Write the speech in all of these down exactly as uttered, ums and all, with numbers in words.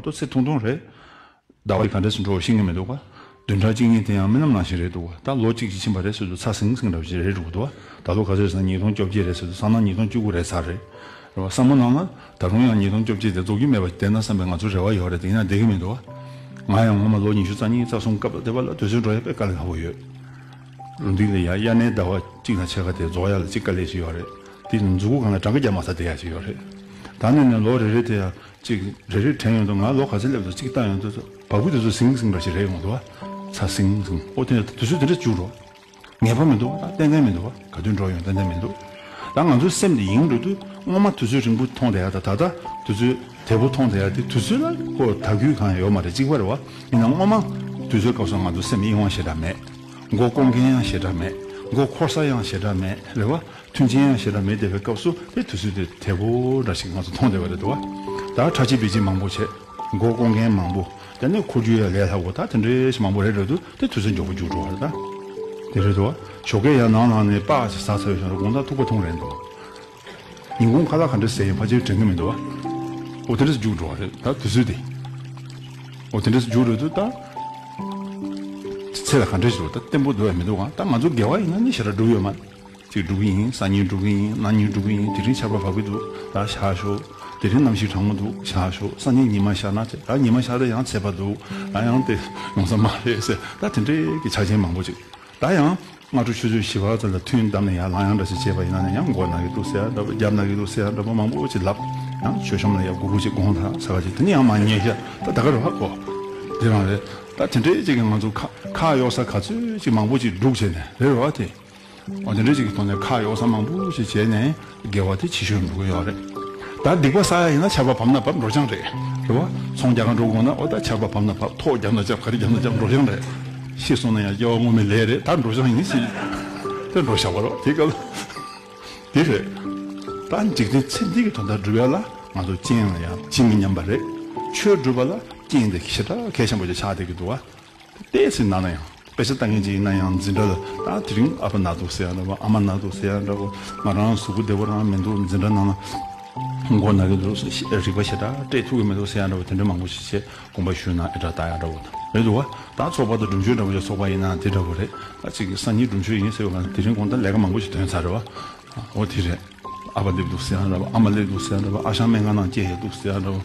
ཏོ་ཚེ་ཐུང་ཐུང་རེད། ཟླ་བ་ག་འདྲས་སུ་འགྲོ་བ་ཤེས་ཀྱི་མི་འདུག་ག་བདུན་ཕྲག་གཅིག་གཉིས་དེ་ཡང་རྨི་ལམ་ནང་བཞིན་རེད་འདུག་ག་ད་ལོ་གཅིག་ཅིག་ཕྱིན་པ་རེད་ཟེར་དུས་ཚ་ཟིང་ཟིང་འདྲ་བ་ཞིག་རེད་འགྲོ་གི་འདུག་ག་ད་ལོ་ག་ཚོད་ཟེར་ན་ཉིས་སྟོང་བཅོ་བརྒྱད་རེད་ཟེར་དུས་སང་ན་ཉིས་སྟོང་བཅུ་དགུ་རེད་ཚར་རེད། རེད་བ། བསམ་བློ་ནང་ལ་ད་རུང་ཡང་ཉིས་སྟོང་བཅོ་བརྒྱད་དེ་རྫོགས་རྒྱུ་མེད་པ་བསྡད་ན་བསམ་པའི་ང་ཚོ་རེ་བ་ཡོད་རེད། དེ་ཡིན་ན་བསྡད་ཀྱི་མི་འདུག་ག་ང་ཡང་ངོ་མ་ལོ་ཉི་ཤུ་རྩ་གཉིས་རྩ་གསུམ་སྐབས་ལ་བསྡད་པ་ལ་དུས་ཚོད་འགྲོ་ཡ་དཔེ་དཀའ་ལས་ཁག་པོ་ཡོད། རུ་འདི་ལ་ཡ་དབྱར་གནས་ཟླ་བ་གཅིག་དང་ཕྱེད་ཀ་དེ་རྫོགས་ཡ་ལ་གཅིག་དཀའ་ལས་ཤིག་ཡོད་རེད། དེ་མཛུ་གུ་སྒང་ལ་གྲངས་ཀ་རྒྱབ་མ་ཚར་བསྡད་ཡ་ཞིག་ཡོད་རེད། ད་ནས་ནས་ལོ་རེ་རེ་དེ་ཡ་གཅིག་རེ་རེ་དྲན་ཡོང་དུས་ང་ལོ་ག་ཚོད་སླེབས་འདུག་གཅིག་བལྟ་ཡོང་དུས་བ་སྤུ་དེ་ཚོ་ཟིང་ཟིང་འདྲ་ཞིག་རེད་ཡོང་འདུག་བ། ཚ་ཟིང་ཟིང་ཨོ་དེ་ནས་དུས་ཚོད་དེ་འདྲ་འཇུག་རོགས། ངེས་པ་མི་འདུག་ད་ཏན་ཏན་མི་འདུག་བ། ག་དུས་འགྲོ་ཡོང་ཏན་ཏན་མི་འདུག་ད་ང་ཚོའི་སེམས་དེ་ཡིན་འགྲོ་དུས་སྔོན་མ་དུས་ཚོད་རིང་པོ་མཐོང་བསྡད་ཡ་དང་ད་ལྟ་དུས་ཚོད་དལ་པོ་མཐོང་བསྡད་ཡ་དེ་དུས་ཚོད་ལ་ཁོ་དར་རྒུད་གང་ཡང་ཡོད་མ་རེད། གཅིག་པ་རེད་བ། ཡིན་ན་སྔོན་མ་དུས་ཚོད་སྐབས་སུ་ང་ཚོ་སེམས་གཡེང་བ་ཞེ་དྲག་མེད། མགོ་སྐོར་མཁན་ཡང་ཞེ་དྲག་མེད། མགོ་འཁོར་ས་ཡང་ཞེ་དྲག་མེད་རེད་བ། མཐུན་རྐྱེན་ཡང་ཞེ་དྲག་མེད་བསྡད་པའི་སྐབས་སུ་དེ་དུས་ཚོད་དེ་དལ་པོ་འདྲ་ཞིག་ང་ཚོ་མཐོང་བསྡད་པ་རེད་འདུག་བ། ད་ཁྲ་ཆིལ་བིལ་ཆིལ་མང་པོ་བྱས། མགོ་སྐོར་མཁན་མང་པོ། དེ་ནས་འཁོར་རྒྱུག་ཡ་ལས་སླ་པོ་ད་དེ་འདྲའི་ཞིག་མང་པོ་རེད་འགྲོ་དུས་དེ་དུས་ཚོད་མགྱོགས་པོ་མཇུག་འགྲོ་བ་རེད་ད། དེ་རེད་འདུག་བ། ཞོགས་ཀས་ཡར་ནང་ལངས་ནས་སྤགས་ཅིག་ཟ་ཚར་བའི་ཞོར་དགོང་དག་ཐུག་པ་འཐུང་རན་འདུག་ཉིན་གུང་ཁ་ལག་ག་འདྲ་ཟས་ཡིན་ཕལ་ཆེར་དྲན་གྱི་མི་འདུག་བ། འོ་དེ་འདྲ་ཞིག་མཇུག་འགྲོ་བ་རེད་ད་དུས་ཚོད་དེ། འོ་དེ་འདྲ་ཞིག་མཇུག་འགྲོ་དུས་ད། ཚེ་ལ་ག་འདྲ་ཞིག་འདུག་ད་བརྟན་པོ་འདུག་བས་མི་འདུག་ག་ད་ང་ཚོ་དགེ་བ་ཡིན་ན་ནི་ཞེ་དྲག་འགྲུབ་ཡོད་མ་རེད། ཅིག་འགྲུབ་ཀྱི་ཡིན། སང་ཉིན་འགྲུབ་ཀྱི་ཡིན། གནངས་ཉིན་འགྲུབ་ཀྱི་ཡིན། དེ་རིང་ཆར་པ་བབས་ཀྱི་འདུག་ད་བཞག་ཤོག་དེ་རིང་གནམ་གཤིས་གྲང་མོ་འདུག་བཞག་ཤོག་སང་ཉིན་ཉི་མ་ཤར་ན་ཚེ་ད་ཉི་མ་ཤར་ད་ཡང་ཚད་པ་འདུག་ད་ཡང་དེ་ཡོང་ས་མ་རེད་ཟེར་ད་དེ་འདྲའི་གི་ཆ་རྐྱེན་མང་པོ་ཅིག་ད་ཡང་སྔ་དྲོ་ཆུ་ཚོད་བཞི་པ་ཙམ་ལ་ཐུན་བསྡམས་ནས་ཡར་ལངས་ཡག་འདྲ་ཞིག་བྱས་པ་ཡིན་ན་ནི་ཡང་མགོ་ན་གི་འདུག་ཟེར་ཡག་འདྲ་པོ་རྒྱབ་ན་གི་འདུག་ཟེར་ཡག་འདྲ་པོ་མང་པོ་ཅིག་ལབ། ཡང་མཆོད་གཤོམ་ལ་ཡར་སྒུར་སྒུར་ཅིག་དགོངས་དག་ཟེར་བ་ཅིག་དེ་ནི་ཡང་མ་ཉན་ཤག་ད་ད་ག་རེ་བ་གོ་དེ་རང་རེད། ད་དེ་འདྲའི་ཅིག་གི་ང་ཚོ་ཁ་ཁ་གཡོག་ས་ག་ཚོད་ཅིག་མང་པོ་ཅིག་སྒྲུག་བྱས་ནས་རེད་རེད་བ་དེ། འོ་དེ་འདྲ་ཅིག་གི་ཐོག་ནས་ཁ་གཡོག་ས་མང་པོ་ཞིག་བྱས་ནས་དགེ་བ་དེ་ཆེ་ཤོས་འགྲོ་གི་ཡོད་རེད། ད་སྡིག་པ་བསགས་ཡ་ཡིན་ན་ཆར་པ་བབས་ན་བབས་འགྲོ་རྐྱང་རེད། རེད་བ། ཚོང་རྒྱག་ག་འགྲོ་དགོས་ན་འོ་ད་ཆར་པ་བབས་ན་བབས་ཐོག་བརྒྱབ་ན་བརྒྱབ་ག་རེ་བརྒྱབ་ན་བརྒྱབ་འགྲོ་རྐྱང་རེད། ཤི་སོང་ན་ཡང་སྐྱེ་བ་སྔོན་མའི་ལས་རེད་ད་འགྲོ་རྐྱང་ཡིན་ཟེར། དེ་འགྲོ་བཞག་པ་རོ་དེ་སྐབས། དེ་རེད། ད་འཇིག་རྟེན་ཚེ་འདི་གི་དོན་དག་སྒྲུབ་ཡ་ལ་ང་ཚོ་རྐྱེན་ལ་ཡང་ཇི་མི་སྙམ་པ་རེད། ཆོས་སྒྲུབ་པ་ལ་རྐྱེན་དེ་ཞེ་དྲག་གལ་ཆེན་པོ་ཅིག་ཆགས་བསྡད་ཀྱི་འདུག་བ། ཏོག་ཙམ་ན་ན་ཡང་དཔེ་ཆ་ལྟ་མཁན་ཅིག་ཡིན་ན་ཡང་འཛིན་གྲྭ་ལ་ད་དེ་རིང་ཨ་ཕ་ན་འདུག་ཟེར་ཡ་འདྲ་བོ་ཨ་མ་ན་འདུག་ཟེར་ཡ་འདྲ་བོ་ང་རང་གཟུགས་པོ་བདེ་པོ་རང་མི་འདུག་འཛིན་གྲྭ་ནང་ལ་མགོ་ན་གི་འདུག་ཟེར་རིག་པ་ཞེ་དྲག་སྤྲད་ཐུབ་ཀྱི་མི་འདུག་ཟེར་ཡ་འདྲ་བོ་དེ་འདྲ་མང་པོ་ཞིག་བྱས་དགོངས་པ་ཞུས་ན་ཨེ་དྲག་ལྟ་ཡ་འདྲ་བོ་དང་རེད་འདུག་བ། ད་ཚོགས་པ་དང་སྒྲུབ་མཆོད་འདྲ་བོ་ཞིག་ཚོགས་པ་ཡིན་ན་དེ་འདྲ་བོ་རེད། ད་ཅིག་སང་ཉིན་སྒྲུབ་མཆོད་ཡིན་ཟེར་བ་ན་དེ་རིང་དགོང་དག་ལས་ཀ་མང་པོ་ཞིག་ཐོན་ཚར་རེད་བ། འོ་དེ་རེད། ཨ་ཕ་སླེབས་འདུག་ཟེར་ཡ་འདྲ་བ་ཨ་མ་སླེབས་འདུག་ཟེར་ཡ་འདྲ་བ་ཨ་ཞང་སྨན་ཁང་ནང་སྐྱེལ་ཡ་འདུག་ཟེར་ཡ་འདྲ་བ་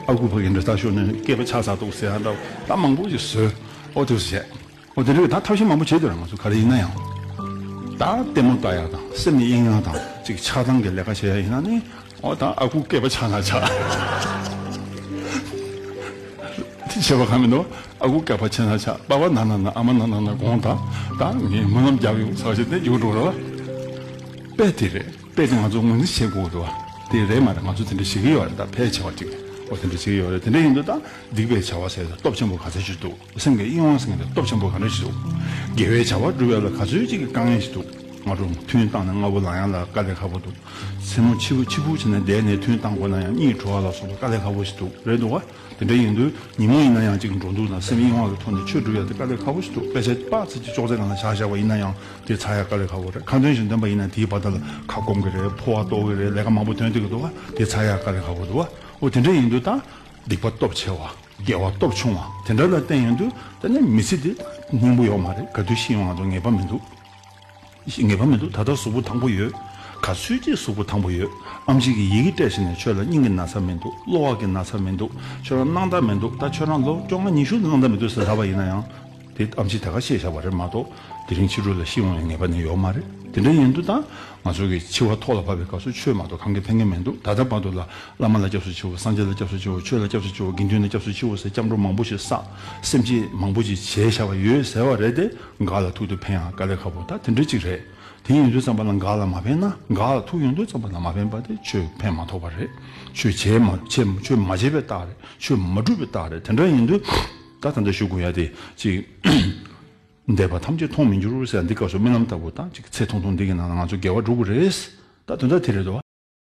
ཨ་ཁུ་ཕ་གི་འདྲ་ལྟ་ཤོར་ནས་སྐེད་པ་ཆག་ཚར་འདུག་ཟེར་ཡ་འདྲ་བ་ད་མང་པོ་ཞིག་བཟོས། ཨོ་དེ་རེད་ད་ཐབས་ཤེས་མང་པོ་བྱས་འདུག་ར་ང་ཚོ་ག་རེ་ཡིན་ན་ཡང་། ད་ལྟད་མོ་ལྟ་ཡ་དང་སེམས་ནི་གཡེང་ཡ་དང་ཅིག་ཆགས་སྡང་གི་ལས་ཀ་བྱེད་ཡ་ཡིན་ན་ནི་ཨོ་ད་ཨ་ཁུ་སྐེད་པ་ཆག་ན་ཆག་དེ་བྱས་པ་གང་མི་འདུག་ཨ་ཁུ་སྐེད་པ་ཆག་ན་ཆག་པ་པ་ན་ན་ན་ཨ་མ་ན་ན་ན་དགོངས་དག་ད་ངས་སྨོན་ལམ་རྒྱག་ཡོང་ཟེར་བ་ཞིག་དེ་ཡོང་འགྲོ་ར་བ། དཔེ་དེ་རེད། དཔེ་དེ་ང་ཚོ་ངོས་འཛིན་བྱེད་དགོས་འདུག་བ། དེ་རེད་མ་རེད་ང་ཚོ་དེ་འདྲ་བྱེད་ཀྱི་ཡོད་རེད་ད་ཕལ་ཆེ་བ་ཅིག་ཨོ་དེ་འདྲ་བྱེད་ཀྱི་ཡོད་རེད་དེ་འདྲ་ཡིན་དུས་ད་སྡིག་པའི་བྱ་བ་ཟེར་ཏེ་སྟོབས་ཆེན་པོ་ག་ཚད་ཅིག་འདུག་སེམས་ཀྱི་གཡེང་བ་ཟེར་ཏེ་སྟོབས་ཆེན་པོ་ག་འདྲ་ཞིག་འདུག་དགེ་བའི་བྱ་བ་སྒྲུབ་ཡ་ལ་ག་ཚོད་ཅིག་གི་དཀའ་ངལ་ཞིག་འདུག་སྔ་དྲོ་ཐུན་བཏང་ནས་སྔ་པོ་ལངས་ཡ་ལ་དཀའ་ལས་ཁག་པོ་འདུག་མཚན་མོ་ཕྱི་པོ་ཕྱི་པོ་བྱས་ནས་བསྡད་ནས་ཐུན་བཏང་དགོས་ན་ཡང་གཉིད་བྲོ་བ་ལ་སོགས་པ་དཀའ་ལས་ཁག་པོ་ཞིག་འདུག་རེད་འདུག་བ། དེ་འདྲ་ཡིན་དུས་ཉིན་མོ་ཡིན་ན་ཡང་ཅིག་འགྲོ་འདུག་དང་སེམས་གཡེང་བ་གི་ཐོག་ནས་ཆོས་སྒྲུབ་ཡ་དེ་དཀའ་ལས་ཁག་པོ་ཞིག་འདུག་དཔེ་ཆ་དཔག་ཚད་ཅིག་ཅོག་ཙེ་སྒང་ལ་བཞག་བཞག་པ་ཡིན་ན་ཡང་དེ་ཚར་ཡ་དཀའ་ལས་ཁག་པོ་རེད། ཁ་འདོན་ཞིག་འདོན་པ་ཡིན་ན་དེའི་བར་དག་ལ་ཁ་སྐོམ་གི་རེད། ཕོ་བ་ལྟོགས་གི་རེད། ལས་ཀ་མང་པོ་ཐོན་བསྡད་ཀྱི་འདུག་བ། དེ་ཚར་ཡ་དཀའ་ལས་ཁག་པོ་འདུག་བ། འོ་དེ་འདྲ་ཡིན་དུས་ད་སྡིག་པ་སྟོབས་ཆེ་བ་དགེ་བ་སྟོབས་ཆུང་བ་དེ་འདྲ་ལ་བརྟེན་ཡོང་དུས་ད་ནི་མི་ཚེ་འདི་སྙིང་པོ་ཡོད་མ་རེད། ག་དུས་ཤི་ཡོང་ང་ཚོ་ངེས་པ་མི་འདུག་ངེས་པ་མི་འདུག་ད་ལྟ་གཟུགས་པོ་ཐང་པོ་ཡོད། ག་ཚོད་ཅིག་གཟུགས་པོ་ཐང་པོ་ཡོད། ཨེམ་ཆི་གིས་ཡི་གེ་སྤྲད་ཟིན་ནས་ཁྱོད་ལ་སྙིང་གི་ན་ཚ་མི་འདུག་གློ་བ་གི་ན་ཚ་མི་འདུག་ཁྱོད་ལ་སྣང་དག་མི་འདུག་ད་ཁྱོད་རང་ལོ་བཅོ་ལྔ་ཉི་ཤུ་ལ་སྣང་དག་མི་འདུག་ཟེར་ལབ་པ་ཡིན་ན་ཡང་། དེ་ཨེམ་ཆི་ད་ག་བཤད་བཞག་པ་རེད་མ་གཏོགས་དེ་རིང་ཕྱི་དྲོ་ལ་ཤི་འོང་ཡང་ངེས་པ་ནི་ཡོད་མ་རེད། དེ་འདྲ་ཡིན་དུས་ད་ང་ཚོ་གི་འཆི་བ་ཐོག་ལ་བབས་པའི་སྐབས་སུ་ཆོས་མ་གཏོགས་གང་གིས་ཕན་གྱི་མི་འདུག་ད་ལྟ་བར་དུ་ལ་བླ་མ་ལ་སྐྱབས་སུ་མཆིའོ། སངས་རྒྱས་ལ་སྐྱབས་སུ་མཆིའོ། ཆོས་ལ་སྐྱབས་སུ་མཆིའོ། དགེ་འདུན་ལ་སྐྱབས་སུ་མཆིའོ་ཟེར་སྐྱབས་འགྲོ་མང་པོ་ཞིག་བསགས། སེམས་བསྐྱེད་མང་པོ་ཞིག་བྱས་བཞག་པ་ཡོད་ཟེར་བ་རེད་དེ། འགག་ལ་ཐུག་དུས་ཕན་ཡང་དཀའ་ལས་ཁག་པོ་ད་དེ་འདྲ་ཅིག་རེད། དེ་ཡིན་དུས་ཙམ་པ་ལ་འགག་ལ་མ་ཕན་ན་འགག་ལ་ཐུག་ཡོང་དུས་ཙམ་པ་ལ་མ་ཕན་པ་དེ་ཆོས་ཕན་མ་ཐོགས་པ་རེད། ཆོས་བྱས་མ་བྱས་ཆོས་མ་བྱས་པའི་རྟགས་རེད། ཆོས་མ་སྒྲུབ་པའི་རྟགས་རེད། དེ་འདྲ་ཡིན་དུས་ད་ད་ལྟ་ཞུ་དགོས་ཡ་དེ་ཅིག་འདས་པ་ཐམས་ཅད་མཐོང་མི་འགྱུར་ཟེར་འདི་སྐབས་སུ་རྨི་ལམ་ལྟ་བུ་དང་ཅིག་ཚེ་ཐུང་ཐུང་འདི་གི་ནང་ལ་ང་ཚོ་དགེ་བ་སྒྲུབ་དགོས་རེད། ད་དོན་དག་དེ་རེད་དོ།